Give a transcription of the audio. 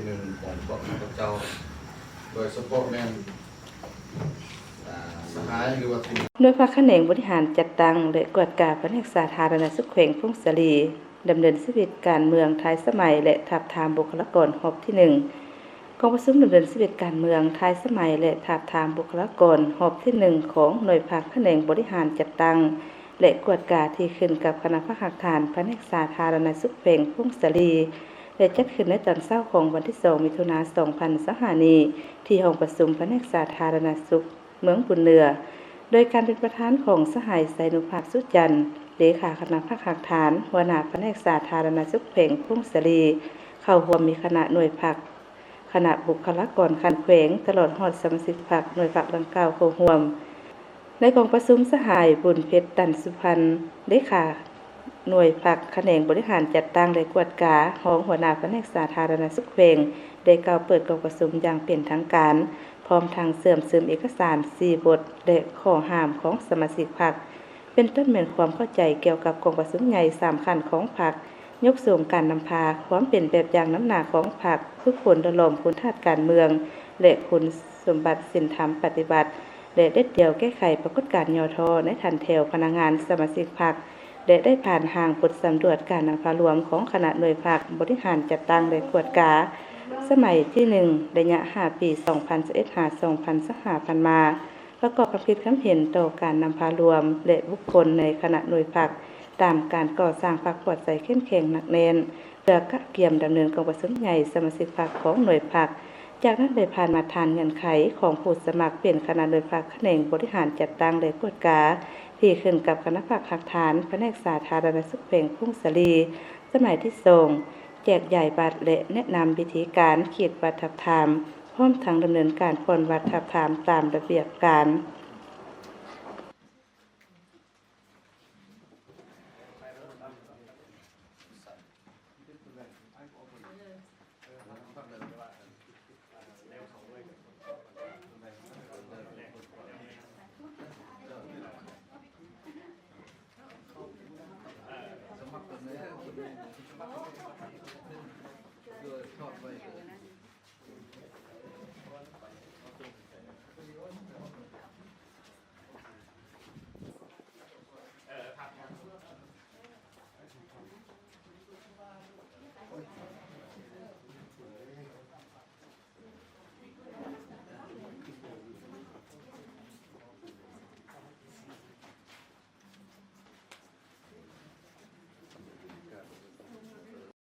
ໜຶ່ງຂອງພວກຂ້າພະເຈົ້າ ໂດຍສະເພາະແມ່ນ ອາ ສະຫາຍ ຫຼືວ່າທີມງານ ໜ່ວຍພັກຂະແໜງບໍລິຫານຈັດຕັ້ງ ແລະ ກວດກາພະແນກສາທາລະນະສຸກແຂວງຜົ້ງສາລີ ດຳເນີນຊີວິດການເມືອງທ້າຍສະໄໝ ແລະ ທາບທາມບຸກຄະລາກອນຮອບທີໜຶ່ງ. ກອງປະຊຸມດຳເນີນຊີວິດການເມືອງທ້າຍສະໄໝ ແລະ ທາບທາມບຸກຄະລາກອນຮອບທີໜຶ່ງ ຂອງໜ່ວຍພັກຂະແໜງບໍລິຫານຈັດຕັ້ງ ແລະ ກວດກາທີ່ຂຶ້ນກັບຄະນະພັກຮາກຖານພະແນກສາທາລະນະສຸກແຂວງຜົ້ງສາລີ ໄດ້ຈັດຂຶ້ນໃນຕອນເຊົ້າຂອງວັນທີສອງ ມິຖຸນາ ສອງພັນຊາວຫ້ານີ້ ທີ່ຫ້ອງປະຊຸມພະແນກສາທາລະນະສຸກເມືອງບຸນເໜືອ ໂດຍການເປັນປະທານຂອງສະຫາຍ ໄຊນຸພັກ ສຸຈັນ ເລຂາຄະນະພັກຮາກຖານ, ຫົວໜ້າພະແນກສາທາລະນະສຸກແຂວງຜົ້ງສາລີ, ເຂົ້າຮ່ວມມີຄະນະໜ່ວຍພັກ, ຄະນະບຸກຄະລາກອນຂັ້ນແຂວງ ຕະຫຼອດຮອດສະມາຊິກພັກໜ່ວຍພັກດັ່ງກ່າວເຂົ້າຮ່ວມ. ໃນກອງປະຊຸມ ສະຫາຍ ບຸນເພັດ ຕັນສຸພັນ ເລຂາໜ່ວຍພັກຂະແໜງບໍລິຫານຈັດຕັ້ງ ແລະ ກວດກາ, ຮອງຫົວໜ້າພະແນກສາທາລະນະສຸກແຂວງ ໄດ້ກ່າວເປີດກອງປະຊຸມຢ່າງເປັນທາງການ, ພ້ອມທັງເຊື່ອມຊຶມເອກະສານສີ່ບົດ ແລະ ຂໍ້ຫ້າມຂອງສະມາຊິກພັກ ເປັນຕົ້ນແມ່ນຄວາມເຂົ້າໃຈກ່ຽວກັບກອງປະຊຸມໃຫຍ່ສາມຂັ້ນຂອງພັກ, ຍົກສູງການນຳພາ, ຄວາມເປັນແບບຢ່າງນຳໜ້າຂອງພັກ, ຝຶກຝົນຫຼໍ່ຫຼອມຄຸນທາດການເມືອງ ແລະ ຄຸນສົມບັດສິນທຳປະຕິວັດ ແລະ ເດັດດ່ຽວແກ້ໄຂປາກົດການຫຍໍ້ທໍ້ໃນຖັນແຖວພະນັກງານສະມາຊິກພັກ ແລະ ໄດ້ຜ່ານຮ່າງບົດສຳຫຼວດການນຳພາລວມຂອງຄະນະໜ່ວຍພັກບໍລິຫານຈັດຕັ້ງ ແລະ ກວດກາ ສະໄໝທີໜຶ່ງ ໄລຍະຫ້າປີ ສອງພັນຊາວເອັດ ຫາ ສອງພັນຊາວຫ້າ ຜ່ານມາ. ປະກອບຄຳຄິດຄຳເຫັນຕໍ່ການນຳພາລວມ ແລະ ບຸກຄົນໃນຄະນະໜ່ວຍພັກ ຕາມການກໍ່ສ້າງພັກປອດໃສເຂັ້ມແຂງໜັກແໜ້ນ ເພື່ອກະກຽມດຳເນີນກອງປະຊຸມໃຫຍ່ສະມາຊິກພັກຂອງໜ່ວຍພັກ. ຈາກນັ້ນໄດ້ຜ່ານມາດຖານເງື່ອນໄຂຂອງຜູ້ສະໝັກເປັນຄະນະໜ່ວຍພັກຂະແໜງບໍລິຫານຈັດຕັ້ງ ແລະ ກວດກາ ທີ່ຂຶ້ນກັບຄະນະພັກຮາກຖານພະແນກສາທາລະນະສຸກແຂວງຜົ້ງສາລີ ສະໄໝທີສອງ ແຈກຢາຍບັດ ແລະ ແນະນຳວິທີການຂີດບັດທາບທາມ ພ້ອມທັງດຳເນີນການປ່ອນບັດທາບທາມຕາມລະບຽບການ.